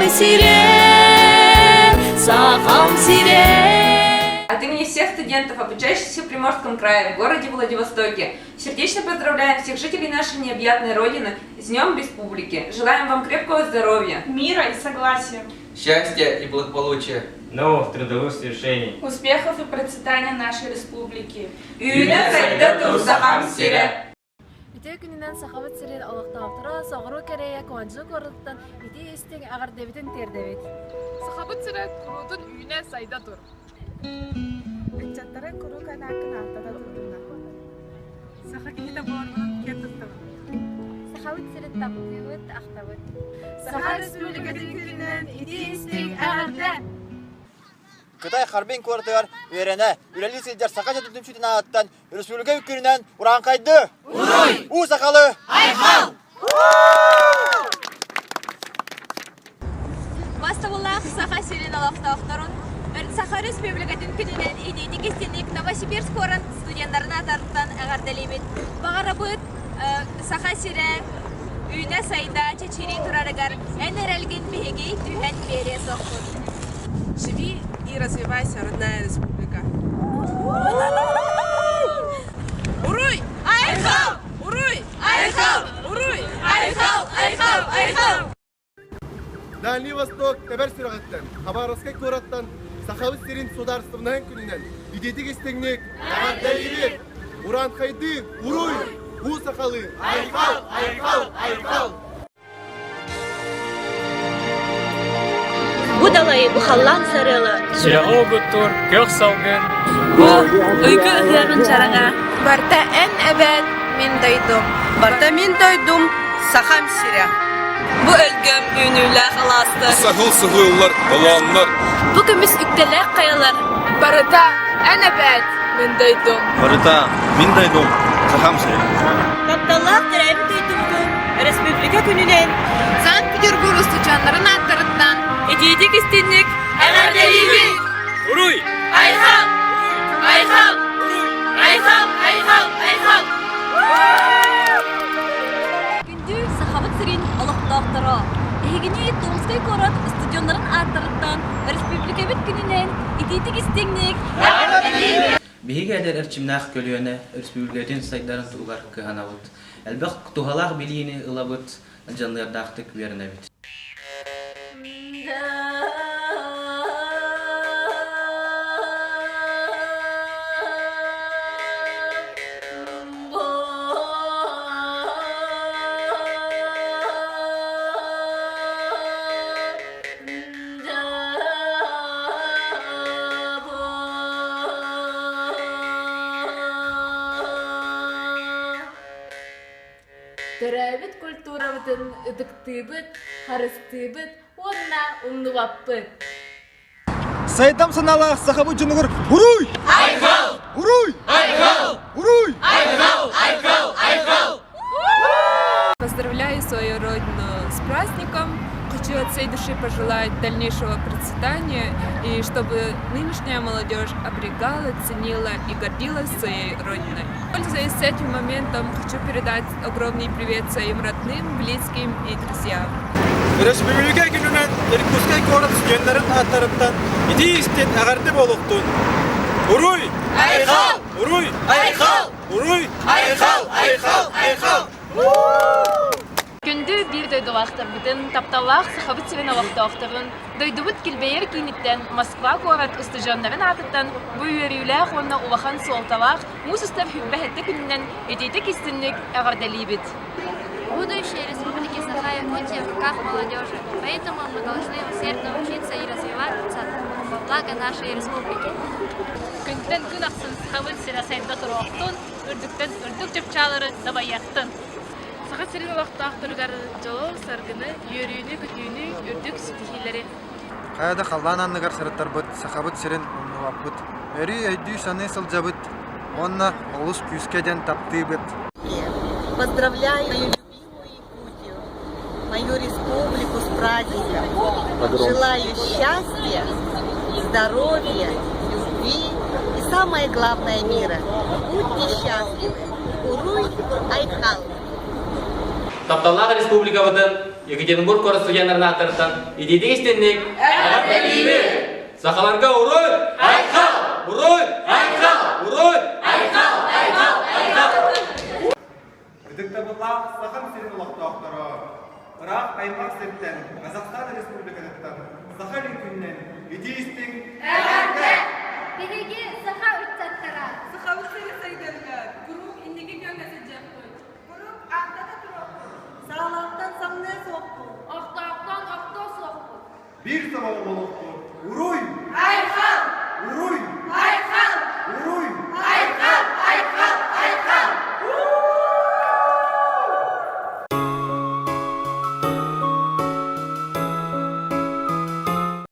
сирэ, Сахам сирэ. От имени всех студентов, обучающихся в Приморском крае, в городе Владивостоке, сердечно поздравляем всех жителей нашей необъятной Родины с Днем Республики. Желаем вам крепкого здоровья, мира и согласия, счастья и благополучия, новых трудовых свершений, успехов и процветания нашей республики. Үүнэ сайда тур Сахам сирэ! Үтүө күнүнэн Сахабыт сирин олохтоохторо Соҕуруу Корея Куанчжу куоратыттан итии истиҥ эҕэрдэбитин тиэрдэбит. Сахабыт сирэ куруутун үүнэ сайда тур. Ыччаттара куруук анааккын ааттата турдуннар. Саха киһитэ буоларбынан киэн туттабын. Сахабыт сирин таптыыбыт, ахтабыт. Саха Республикатын күнүнэн итии истиҥ эҕэрдэ! Кытай Харбин куоратыгар үөрэнэ, үлэлии сылдьар саха дьонун түмсүүтүн ааттан республика күнүнэн урааҥхайды! Уруй! Уу сахалы! Айхал! Бастабыллаах Саха сирин олохтоохторун Саха Республикатын күнүнэн итиитик истиник Новосибирск куорат студеннарын аатарыттан эҕэрдэлиибит. Баҕарабыт Саха сирэ үүнэ-сайда чэчирии турарыгар эн эрэлгин биһиги түһэн биэриэ суохпут. Живи и развивайся, родная республика. Уруй! Айхал! Уруй! Айхал! Уруй! Айхал! Айхал! Айхал! Дальний Восток тэбэр сүрэҕиттэн, Хабаровскай куораттан Сахабыт сирин судаарыстыбаннай күнүнэн идиэтик истиҥник эҕэрдэлиибит! Ураанхайдыы, уруй! Уу сахалыы, айхал, айхал, айхал! Бу далайы бу халлаан сарыала Сүрэҕи угуттуур көх салгын Бу уйгу ыһыаҕын чараҥа Барта эн эбээт мин дойдум Барта мин дойдум Сахам сирэ Бу өлгөм үүнүүлээх алаастар Саһыл сыһыыллар толооннор Бу көмүс үктэлээх хайалар Барыта эн эбээт мин дойдум Барыта мин дойдум Сахам сирэ Тапталлаах төрөөбүт дойдубутун Республика күнүнэн Санкт-Петербург устудьуоннарын ааттарыттан итиитик истинник Эҕэрдэлиибит! Уруй! Айхал! Айхал! Айхал! Айхал! Айхал! Күндү Сахабыт сирин олохтоохторо! Эһигини Томскай куорат устудьуоннарын ааттарыттан Республикабыт күнүнэн итиитик истиҥник Эҕэрдэлиибит! Биһиги эдэр эрчимнээх көлүөнэ өрөспүүбүлүкэтин сайдарын туһугар кыһанабыт. Элбэх туһалаах билиини ылабыт, дьаныардаахтык үөрэнэбит. Төрөөбүт культурабытын ытыктыыбыт, харыстыыбыт уонна умнубаппыт. Сайдам санаалаах сахабыт дьонугар Уруй! Айхал! Уруй! Айхал! Уруй! Айхал! Айхал! Айхал! Поздравляю свою родину с праздником. Хочу от всей души пожелать дальнейшего процветания и чтобы нынешняя молодежь оберегала, ценила и гордилась своей родиной. Пользуясь этим моментом, хочу передать огромный привет своим родным, близким и друзьям. Өрөспүүбүлүкэ күнүнэн Иркутскай куорат студеннарын ааттарыттан итии истин эҕэрдэ буолуохтун! Уруй! Айхал! Уруй! Айхал! Уруй! Айхал! Айхал! Айхал! Күндү биир дойдулаахтарбытын, тапталлаах Сахабыт сирин олохтоохторун, дойдубут килбэйэр кииниттэн Москва куорат устудьуоннарын аатыттан бу үөрүүлээх уонна улахан суолталаах муус устар сүүрбэ күнүнэн итиитик истинник эҕэрдэлиибит! Будущее Республики Саха-Якутия в руках молодежи, поэтому мы должны усердно учиться и развиваться во благо нашей республики. Күнтэн күн ахсын Сахабыт сирэ сайда туруохтун, үрдүктэн үрдүк чыпчаалары дабайыахтын! Саха сирин олохтоохторугар дьолу, саргыны, үөрүүнү-көтүүнү, үрдүк ситиһиилэри. Хайа да халлаан анныгар сырыттарбыт, Сахабыт сирин умнубаппыт. Өрүү өйдүү-саныы сылдьабыт уонна олус күүскэ диэн таптыыбыт. Поздравляю мою любимую Якутию, мою республику с праздником. Желаю счастья, здоровья, любви и самое главное мира. Будьте счастливы. Уруй Айхал! Тапталлаах республикабытын Екатеринбург куорат студеннарын ааттарыттан итиитик истинник эҕэрдэлиибит! Сахаларга уруй! Айхал! Уруй! Айхал! Уруй! Айхал! Айхал! Айхал! Ытыктабыллаах Сахам сирин олохтоохторо, ыраах аймах сиртэн, Казахстан Республикатыттан Саха илин күнүнэн итии истиҥ Эҕэрдэ! Биһиги саха ыччаттара. Сахабыт сирин сайдарыгар куруук инники күөҥҥэ сылдьыахпыт. Куруук ааттата туруохпут. Саалаахтан самныа суохпут. Охтоохтон охтуо суохпут. Биир сомоҕо буолуохпут.